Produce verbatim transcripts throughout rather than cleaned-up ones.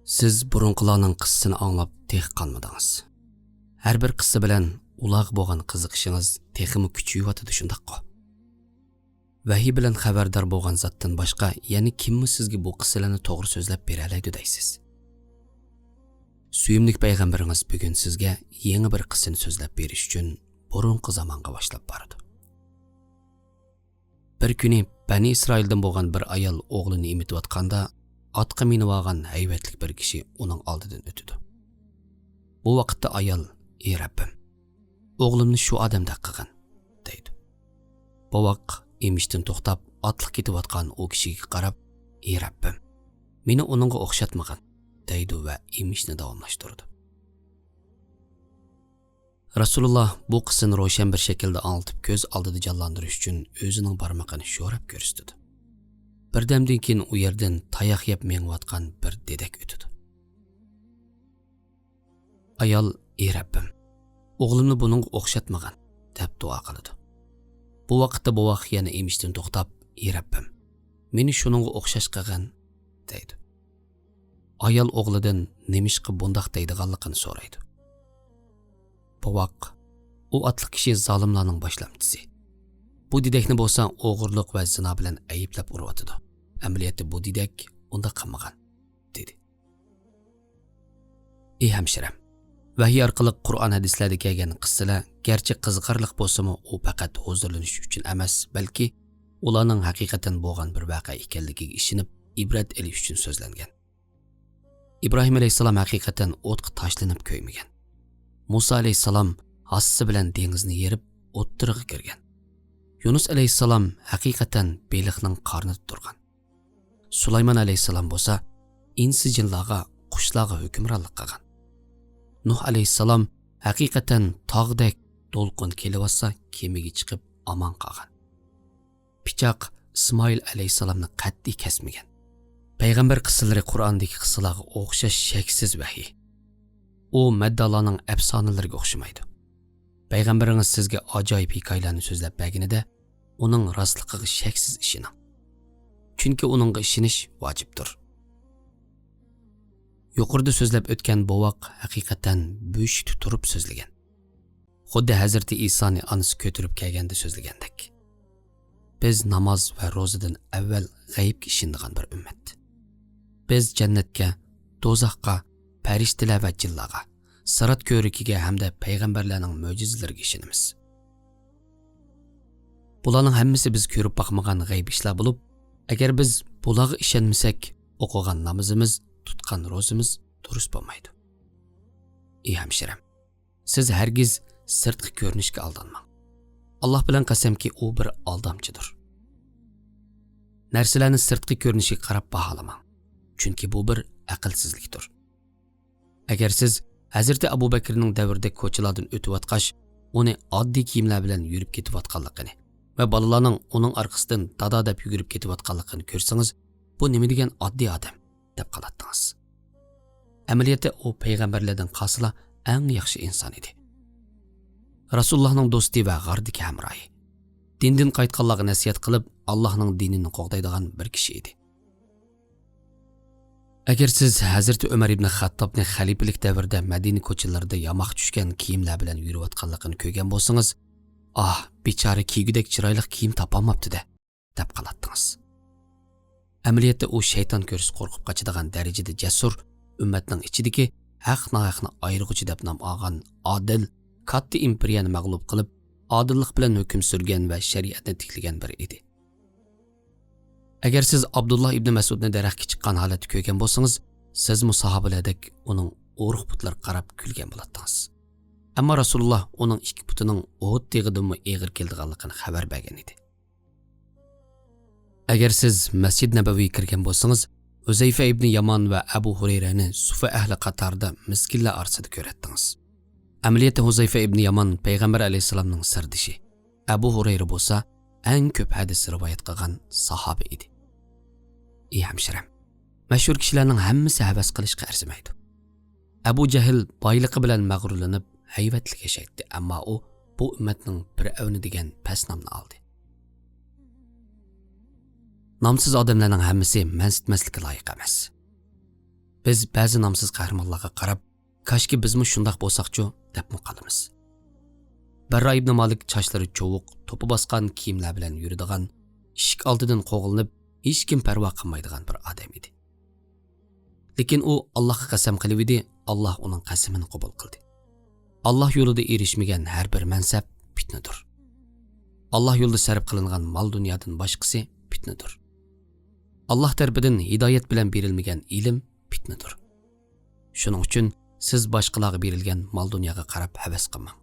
سىز بۇرۇنقىلارنىڭ قىسسىسىنى ئاڭلاپ تېخى قانمىدىڭىز. ھەر بىر قىسسە بىلەن ئۇلارغا بولغان قىزىقىشىڭىز تېخىمۇ كۈچىيىۋاتىدۇ، شۇنداققۇ؟ ۋەھىي بىلەن خەۋەردار بولغان زاتتىن باشقا يەنە كىممۇ سىزگە بۇ قىسسىلەرنى توغرا سۆزلەپ بېرەلەيدۇ دەيسىز؟ سۆيۈملۈك پەيغەمبىرىڭىز بۈگۈن سىزگە يېڭى بىر قىسسىنى سۆزلەپ بېرىش ئۈچۈن بۇرۇنقى زامانغا باشلاپ بارىدۇ. بىر كۈنى بەنى ئىسرائىلدىن بولغان بىر ئايال ئوغلىنى ئېمىتىۋاتقاندا، ئاتقا مىنىۋالغان ھەيۋەتلىك بىر كىشى ئۇنىڭ ئالدىدىن ئۆتىدۇ. بۇ ۋاقىتتا ئايال، «ئى رەببىم، ئوغلۇمنى شۇ ئادەمدەك قىلغىن» دەيدۇ. بوۋاق ئېمىشتىن توختاپ، ئاتلىق كېتىۋاتقان ئۇ كىشىگە قاراپ، «ئى رەببىم، مېنى ئۇنىڭغا ئوخشاتمىغىن» دەيدۇ ۋە ئېمىشنى داۋاملاشتۇرىدۇ. رەسۇلۇللا بۇ قىسسىنى روشەن بىر شەكىلدە ئاڭلىتىپ، كۆز ئالدىدا جانلاندۇرۇش ئۈچۈن ئۆزىنىڭ بارمىقىنى شوراپ كۆرسىتىدۇ. بىردەمدىن كېيىن ئۇ يەردىن تاياق يەپ مېڭىۋاتقان بىر دېدەك ئۆتىدۇ. ئايال، «ئى رەببىم، ئوغلۇمنى بۇنىڭغا ئوخشاتمىغىن» دەپ دۇئا قىلىدۇ. بۇ ۋاقىتتا بوۋاق يەنە ئېمىشتىن توختاپ، «ئى رەببىم، مېنى شۇنىڭغا ئوخشاش قىلغىن» دەيدۇ. ئايال ئوغلىدىن نېمىشقا بۇنداق دەيدىغانلىقىنى سورايدۇ. بوۋاق، «ئۇ ئاتلىق كىشى زالىملارنىڭ باشلامچىسى. بۇ دېدەكنى بولسا ئوغرىلىق ۋە زىنا بىلەن ئەيىبلەپ ئۇرۇۋاتىدۇ. ئەمەلىيەتتە بۇ دېدەك ئۇنداق قىلمىغان» دېدى. ئى ھەمشىرەم، ۋەھىي ئارقىلىق قۇرئان ھەدىسلەردە كەلگەن قىسسىلەر گەرچە قىزىقارلىق بولسىمۇ، ئۇ پەقەت ھۇزۇرلىنىش ئۈچۈن ئەمەس، بەلكى ئۇلارنىڭ ھەقىقەتەن بولغان بىر ۋەقە ئىكەنلىكىگە ئىشىنىپ، ئىبرەت ئېلىش ئۈچۈن سۆزلەنگەن. ئىبراھىم ئەلەيھىسسالام ھەقىقەتەن ئوتقا تاشلىنىپ كۆيمىگەن. مۇسا ئەلەيھىسسالام ھاسىسى بىلەن دېڭىزنى يېرىپ، ئوتتۇرىغا كىرگەن. يۇنۇس ئەلەيھىسسالام ھەقىقەتەن بېلىقنىڭ قارنىدا تۇرغان. سۇلايمان ئەلەيھىسسالام بولسا ئىنسى-جىنلارغا، قۇشلارغا ھۆكۈمرانلىق قىلغان. نۇھ ئەلەيھىسسالام ھەقىقەتەن تاغدەك دولقۇن كېلىۋاتسا، كېمىگە چىقىپ ئامان قالغان. پىچاق ئىسمائىل ئەلەيھىسسالامنى قەتئىي كەسمىگەن. پەيغەمبەر قىسسىلىرى قۇرئاندىكى قىسسىلارغا ئوخشاش شەكسىز ۋەھىي. ئۇ مەددالارنىڭ ئەپسانىلىرىگە ئوخشىمايدۇ. پەيغەمبىرىڭىز سىزگە ئاجايىپ ھېكايىلەرنى سۆزلەپ بەرگىنىدە، ئۇنىڭ راستلىقىغا شەكسىز ئىشىنىڭ. چۈنكى ئۇنىڭغا ئىشىنىش ۋاجىپتۇر. يۇقىرىدا سۆزلەپ ئۆتكەن بوۋاق ھەقىقەتەن بۆشۈكتە تۇرۇپ سۆزلىگەن. خۇددى ھەزرىتى ئىسانى ئانىسى كۆتۈرۈپ كەلگەندە سۆزلىگەندەك. بىز ناماز ۋە روزىدىن ئەۋۋەل غەيىبكە ئىشىنىدىغان بىر ئۈممەت. بىز جەننەتكە، دوزاخقا، پەرىشتىلەر ۋە جىنلارغا، سىرات كۆۋرۈكىگە ھەمدە پەيغەمبەرلەرنىڭ مۆجىزىلىرىگە ئىشىنىمىز. بۇلارنىڭ ھەممىسى بىز كۆرۈپ باقمىغان غەيبىي ئىشلار بولۇپ، ئەگەر بىز بۇلارغا ئىشەنمىسەك، ئوقۇغان نامىزىمىز، تۇتقان روزىمىز دۇرۇس بولمايدۇ. ئى ھەمشىرەم، سىز ھەرگىز سىرتقى كۆرۈنۈشكە ئالدانماڭ. ئاللاھ بىلەن قەسەمكى، ئۇ بىر ئالدامچىدۇر. نەرسىلەرنى سىرتقى كۆرۈنۈشىگە قاراپ باھالىماڭ، چۈنكى بۇ بىر ئەقىلسىزلىكتۇر. ئەگەر سىز ھەزرىتى ئەبۇ بەكرىنىڭ دەۋرىدە كوچىلاردىن ئۆتۈۋاتقاچ، ئۇنى ئاددىي كىيىملەر بىلەن يۈرۈپ كېتىۋاتقانلىقىنى ۋە بالىلارنىڭ ئۇنىڭ ئارقىسىدىن دادا دەپ يۈگۈرۈپ كېتىۋاتقانلىقىنى كۆرسىڭىز، بۇ نېمە دېگەن ئاددىي ئادەم دەپ قالاتتىڭىز. ئەمەلىيەتتە ئۇ پەيغەمبەرلەردىن قالسىلا ئەڭ ياخشى ئىنسان ئىدى. رەسۇلۇللاھنىڭ دوستى ۋە غاردىكى ھەمراھى. دىندىن قايتقانلارغا نەسىھەت قىلىپ، ئاللاھنىڭ دىنىنى قوغدايدىغان بىر كىشى ئىدى. ئەگەر سىز ھەزرىتى ئۆمەر ئىبنى خەتتابنى خەلىپىلىك دەۋرىدە مەدىنە كوچىلىرىدا ياماق چۈشكەن كىيىملەر بىلەن يۈرۈۋاتقانلىقىنى كۆرگەن بولسىڭىز، «ئاھ، بىچارە كىيگۈدەك چىرايلىق كىيىم تاپالماپتۇ-دە» دەپ قالاتتىڭىز. ئەمەلىيەتتە ئۇ شەيتان كۆرسە قورقۇپ قاچىدىغان دەرىجىدە جەسۇر، ئۈممەتنىڭ ئىچىدىكى ھەق-ناھەقنى ئايرىغۇچى دەپ نام ئالغان ئادىل، كاتتا ئىمپېرىيەنى مەغلۇپ قىلىپ، ئادىللىق بىلەن ھۆكۈم سۈرگەن ۋە شەرىئەتنى تىكلىگەن بىرى ئىدى. ئەگەر سىز ئابدۇللا ئىبنى مەسئۇدنى دەرەخكە چىققان ھالەتتە كۆرگەن بولسىڭىز، سىزمۇ ساھابىلەردەك ئۇنىڭ ئورۇق پۇتلىرىغا قاراپ كۈلگەن بولاتتىڭىز. ئەمما رەسۇلۇللا ئۇنىڭ ئىككى پۇتىنىڭ ئوت تېغىدىنمۇ ئېغىر كېلىدىغانلىقىنى خەۋەر بەرگەن ئىدى. ئەگەر سىز مەسجىد نەبەۋىگە كىرگەن بولسىڭىز، ھۇزەيفە ئىبنى يامان ۋە ئەبۇ ھۇرەيرەنى سۇفا ئەھلى قاتارىدا مىسكىنلەر ئارىسىدا كۆرەتتىڭىز. ئەمەلىيەتتە ھۇزەيفە ئىبنى يامان پەيغەمبەر ئەلەيھىسسالامنىڭ سىردىشى. ئەبۇ ھۇرەيرە بولسا ئەڭ كۆپ ھەدىس رىۋايەت قىلغان ساھابە ئىدى. ئى ھەمشىرەم، مەشھۇر كىشىلەرنىڭ ھەممىسى ھەۋەس قىلىشقا ئەرزىمەيدۇ. ئەبۇ جەھىل بايلىقى بىلەن مەغرۇرلىنىپ، ھەيۋەتلىك ياشايتتى، ئەمما ئۇ بۇ ئۈممەتنىڭ پىرئەۋنى دېگەن پەس نامنى ئالدى. نامسىز ئادەملەرنىڭ ھەممىسى مەنسىتمەسلىككە لايىق ئەمەس. بىز بەزى نامسىز قەھرىمانلارغا قاراپ، «كاشكى بىزمۇ شۇنداق بولساقچۇ؟» دەپمۇ قالىمىز. بەررا ئىبنى مالىك چاچلىرى چۇۋۇق، توپا باسقان كىيىملەر بىلەن يۈرىدىغان، ئىشىك ئالدىدىن قوغلىنىپ، ھېچكىم پەرۋا قىلمايدىغان بىر ئادەم ئىدى. لېكىن ئۇ ئاللاھقا قەسەم قىلىۋىدى، ئاللاھ ئۇنىڭ قەسىمىنى قوبۇل قىلدى. ئاللاھ يولىدا ئېرىشمىگەن ھەر بىر مەنسەپ پىتنىدۇر. ئاللاھ يولىدا سەرپ قىلىنغان مال-دۇنيادىن باشقىسى پىتنىدۇر. ئاللاھ تەرىپىدىن ھىدايەت بىلەن بېرىلمىگەن ئىلىم پىتنىدۇر. شۇنىڭ ئۈچۈن سىز باشقىلارغا بېرىلگەن مال-دۇنياغا قاراپ ھەۋەس قىلماڭ.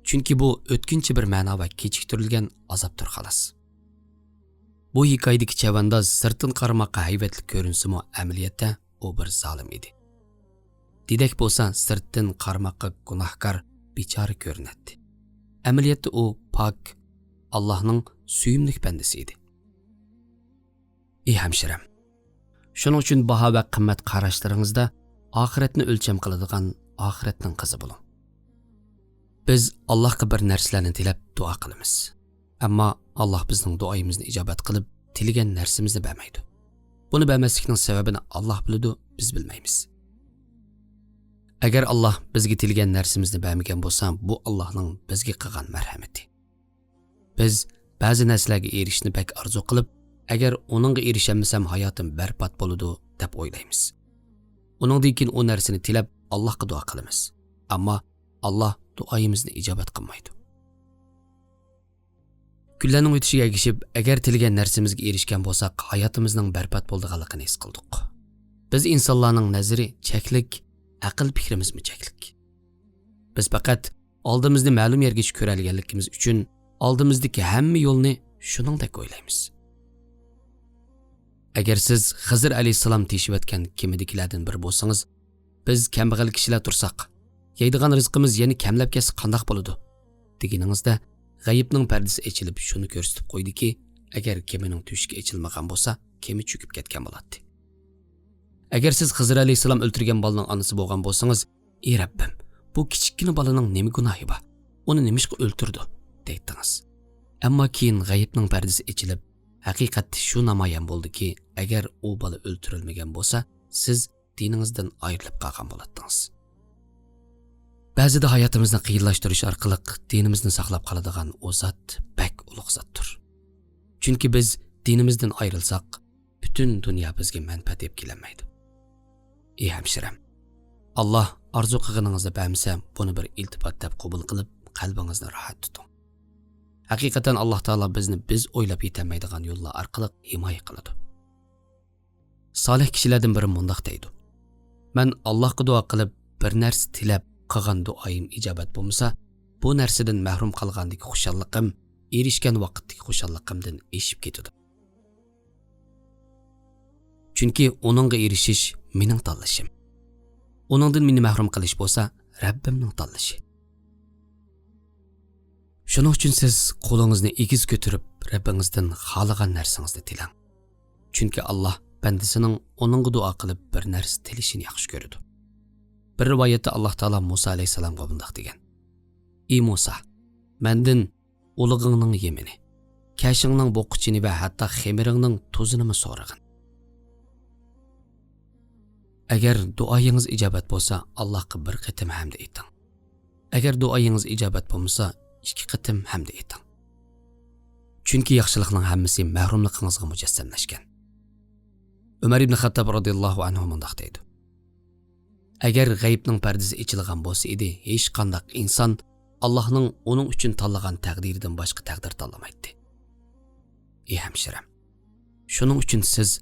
چۈنكى بۇ ئۆتكۈنچى بىر مەنا ۋە كېچىكتۈرۈلگەن ئازابتۇر، خالاس. بۇ ھېكايىدىكى چەۋەنداز سىرتتىن قارىماققا ھەيۋەتلىك كۆرۈنسىمۇ، ئەمەلىيەتتە ئۇ بىر زالىم ئىدى. دېدەك بولسا، سىرتتىن قارىماققا گۇناھكار، بىچارە كۆرۈنەتتى. ئەمەلىيەتتە ئۇ پاك، ئاللاھنىڭ سۆيۈملۈك بەندىسى ئىدى. ئى ھەمشىرەم! شۇنىڭ ئۈچۈن باھا ۋە قىممەت قاراشلىرىڭىزدا ئاخىرەتنى ئۆلچەم قىلىدىغان ئاخىرەتنىڭ قىزى بولۇڭ. بىز ئاللاھقا بىر نەرسىلەرنى تىلەپ دۇئا قىلىمىز. ئەمما ئاللاھ بىزنىڭ دۇئايىمىزنى ئىجابەت قىلىپ، تىلىگەن نەرسىمىزنى بەرمەيدۇ. بۇنى بەرمەسلىكنىڭ سەۋەبىنى ئاللاھ بىلىدۇ، بىز بىلمەيمىز. ئەگەر ئاللاھ بىزگە تىلىگەن نەرسىمىزنى بەرمىگەن بولسا، بۇ ئاللاھنىڭ بىزگە قىلغان مەرھەمىتى. بىز بەزى نەرسىلەرگە ئېرىشىشنى بەك ئارزۇ قىلىپ، «ئەگەر ئۇنىڭغا ئېرىشەلمىسەم، ھاياتىم بەربات بولىدۇ» دەپ ئويلايمىز. ئۇنىڭدىن كېيىن ئۇ نەرسىنى تىلەپ، ئاللاھقا دۇئا قىلىمىز. ئەمما ئاللاھ دۇئايىمىزنى ئىجابەت قىلمايدۇ. كۈنلەرنىڭ ئۆتۈشىگە ئەگىشىپ، ئەگەر تىلىگەن نەرسىمىزگە ئېرىشكەن بولساق، ھاياتىمىزنىڭ بەربات بولىدىغانلىقىنى ھېس قىلدۇق. بىز ئىنسانلارنىڭ نەزىرى چەكلىك، ئەقىل پىكرىمىزمۇ چەكلىك. بىز پەقەت ئالدىمىزنى مەلۇم يەرگىچە كۆرەلىگەنلىكىمىز ئۈچۈن، ئالدىمىزدىكى ھەممە يولنى شۇنىڭدەك ئويلايمىز. ئەگەر سىز خىزىر ئەلەيھىسسالام تېشىۋەتكەن كېمىدىكىلەردىن بىرى بولسىڭىز، «بىز كەمبەغەل كىشىلەر تۇرساق، يەيدىغان رىزقىمىز يەنە كەملەپ كەتسە قانداق بولىدۇ؟» دېگىنىڭىزدە، غەيىبنىڭ پەردىسى ئېچىلىپ شۇنى كۆرسىتىپ قويدىكى، ئەگەر كېمىنىڭ تۆشۈكى ئېچىلمىغان بولسا، كېمە چۆكۈپ كەتكەن بولاتتى. ئەگەر سىز خىزىر ئەلەيھىسسالام ئۆلتۈرگەن بالىنىڭ ئانىسى بولغان بولسىڭىز، «ئى رەببىم، بۇ كىچىككىنە بالىنىڭ نېمە گۇناھى بار؟ ئۇنى نېمىشقا ئۆلتۈردى؟» دەيتتىڭىز. ئەمما كېيىن غەيىبنىڭ پەردىسى ئېچىلىپ، ھەقىقەت شۇ نامايان بولدىكى، ئەگەر ئۇ بالا ئۆلتۈرۈلمىگەن بولسا، سىز دىنىڭىزدىن ئايرىلىپ قالغان بولاتتىڭىز. بەزىدە ھاياتىمىزنى قىيىنلاشتۇرۇش ئارقىلىق دىنىمىزنى ساقلاپ قالىدىغان ئۇ زات بەك ئۇلۇغ زاتتۇر. چۈنكى بىز دىنىمىزدىن ئايرىلساق، پۈتۈن دۇنيا بىزگە مەنپەئەت ئېلىپ كېلەلمەيدۇ. ئى ھەمشىرەم، ئاللاھ ئارزۇ قىلغىنىڭىزنى بەرمىسە، بۇنى بىر ئىلتىپات دەپ قوبۇل قىلىپ، قەلبىڭىزنى راھەت تۇتۇڭ. ھەقىقەتەن ئاللاھ تائالا بىزنى بىز ئويلاپ يېتەلمەيدىغان يوللار ئارقىلىق ھىمايە قىلىدۇ. سالىھ كىشىلەردىن بىرى مۇنداق دەيدۇ: «مەن ئاللاھقا دۇئا قىلىپ، بىر نەرسە تىلەپ قىلغان دۇئايىم ئىجابەت بولمىسا، بۇ نەرسىدىن مەھرۇم قالغاندىكى خۇشاللىقىم ئېرىشكەن ۋاقىتتىكى خۇشاللىقىمدىن ئېشىپ كېتىدۇ. چۈنكى ئۇنىڭغا ئېرىشىش مېنىڭ تاللىشىم. ئۇنىڭدىن مېنى مەھرۇم قىلىش بولسا رەببىمنىڭ تاللىشى.» شۇنىڭ ئۈچۈن سىز قولىڭىزنى ئېگىز كۆتۈرۈپ، رەببىڭىزدىن خالىغان نەرسىڭىزنى تىلەڭ. چۈنكى ئاللاھ بەندىسىنىڭ ئۇنىڭغا دۇئا قىلىپ بىر نەرسە تىلىشىنى ياخشى كۆرىدۇ. بىر رىۋايەتتە ئاللاھ تائالا مۇسا ئەلەيھىسسالامغا مۇنداق دېگەن: «ئى مۇسا، مەندىن ئۇلىغىڭنىڭ يېمىنى، كەشىڭنىڭ بوققۇچىنى ۋە ھەتتا خېمىرىڭنىڭ تۇزىنىمۇ سورىغىن.» ئەگەر دۇئايىڭىز ئىجابەت بولسا، ئاللاھقا بىر قېتىم ھەمدە ئېيتىڭ. ئەگەر دۇئايىڭىز ئىجابەت بولمىسا، ئىككى قېتىم ھەمدە ئېيتىڭ. چۈنكى ياخشىلىقنىڭ ھەممىسى مەھرۇملۇقىڭىزغا مۇجەسسەملەشكەن. ئۆمەر ئىبن خەتتاب رازىياللاھۇ ئەنھۇ مۇنداق دەيدۇ: «ئەگەر غەيىبنىڭ پەردىسى ئېچىلغان بولسا ئىدى، ھېچقانداق ئىنسان ئاللاھنىڭ ئۇنىڭ ئۈچۈن تاللىغان تەقدىرىدىن باشقا تەقدىر تاللىمايتتى.» ئى ھەمشىرەم، شۇنىڭ ئۈچۈن سىز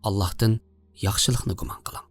ئاللاھتىن ياخشىلىقنى گۇمان قىلىڭ.